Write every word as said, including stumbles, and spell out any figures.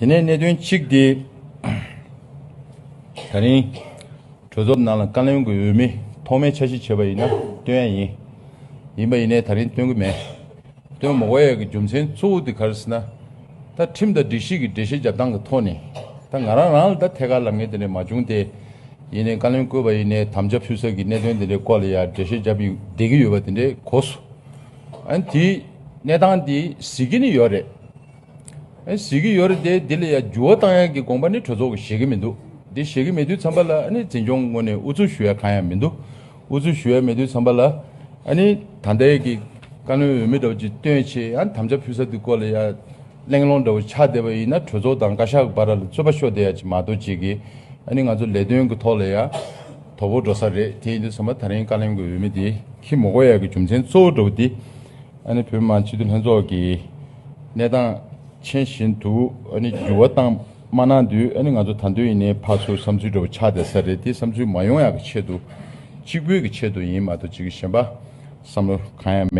དེ་ནས་གནད་དོན་གཅིག་དེ། ད་རིང་གྲོས་ཚོགས་ནང་ལ་བཀའ་བློན་གྱི་འོས་མི་ཐོག་མའི་འཆར་གཞི་བྱས་པ་ཡིན་ན་སྟོན་ཡ་ཡིན། ཡིན་པ་ཡིན་ནའི་ད་རིང་སྟོན་གྱི་མེད། སྟོན་མ་དགོས་ཡ་གི་རྒྱུ་མཚན་གཙོ་བོ་དེ་ག་རེ་ཟེར་ན། ད་ཁྲིམས་དང་སྒྲིག་གཞི་གི་འགྲེལ་བཤད་རྒྱབ་སྟངས་ཀྱི་ཐོག་ནས། ད་ང་རང་རང་ལ་ད་ཐད་ཀར་ལབ་མཁན་དེ་འདྲ་མ་བྱུང་སྟེ། ཡིན་ནའི་བཀའ་བློན་བསྐོས་པ་ཡིན་ནའི་དམ་བཅའ་ཕུལ་ས་ཀྱི་གནད་དོན་དེ་འདྲའི་སྐོར་ལ་ཡ་འགྲེལ་བཤད་རྒྱབ་ཡོད་བསྡད་ཀྱི་ཡོད་པ་དེ་འདྲའི་གོ་སོང་། ཨ་ནི་དེའི་གནས་སྟངས་དེ་གཟིགས་ཀྱི་ནི་ཡོད་རེད། ཨ་གཟིགས་ཀྱི་ཡོད་རེད་དེ། འདི་ལ་ཡ་འགྱུར་བ་གཏོང་ཡ་གི་དགོངས་པ་ནི་གྲོས་ཚོགས་ཀྱིས་བཞེས་ཀྱི་མི་འདུག་འདི་བཞེས་ཀྱི་མེད་དུས་ཙམ་པ་ལ་ཨ་ནི་འཛིན་སྐྱོང་ངོས་ནས་ཨུ་ཚུགས་ཞུ་ཡ་གང་ཡང་མི་འདུག་ཨུ་ཚུགས་ཞུ་ཡ་མེད་དུས་ཙམ་པ་ལ་ཨ་ནི་ད་ལྟའི་གི་བཀའ་བློན་འོས་མི་འདྲ་བོ་ཅིག་བཏོན་བྱས། ཨ་ནི་དམ་བཅའ་ཕུལ་ས་དེ་སྐོར་ལ་ཡ་གླེང་སློང་འདྲ་བོ་ཆགས་བསྡད་པ་ཡིན་ན། གྲོས་ཚོགས་དང་བཀའ་ཤག་གི་བར་ལ་རྩོད་པ་ཤོར་བསྡད་ཡ་ཅིག་མ་གཏོགས་ཅིག་གི། ཨ་ནི་ང་ཚོ་ལས་དོན་གྱི་ཐོག་ལ་ཡ་དོ་ཕོག་འགྲོ་ས་རེད། དེ་ཡིན་དུས་ཙམ་པ་ད་རིང་བཀའ་བློན་གྱི་འོས་མི་དེ་འཁྱེར་མ་དགོས་ཡ་གི་རྒྱུ་མཚན་གཙོ་བོ་འདྲ་བོ་དེ། ཨ་ནི་བོད་མི་མང་སྤྱི་འཐུས་ལྷན་ཚོགས་ཀྱི་གནས་སྟངས་ཆེན་བཞིན་དུ་ཨ་ནི་འགྱུར་བ་བཏང་མ་གནང་དུས། ཨ་ནི་ང་ཚོ་ད་དུང་ཡིན་ནའི་ཕར་ཚུར་བསམ་ཚུལ་འདྲ་བོ་ཆགས་བསྡད་ས་རེད། དེ་བསམ་ཚུལ་མ་ཡོང་ཡག་གི་ཆེད་དུ། གཅིག་པུའི་གི་ཆེད་དུ་ཡིན་མ་གཏོགས་ཅིག་གཞན་པ་བསམ་བློ་གང་ཡང་མེད།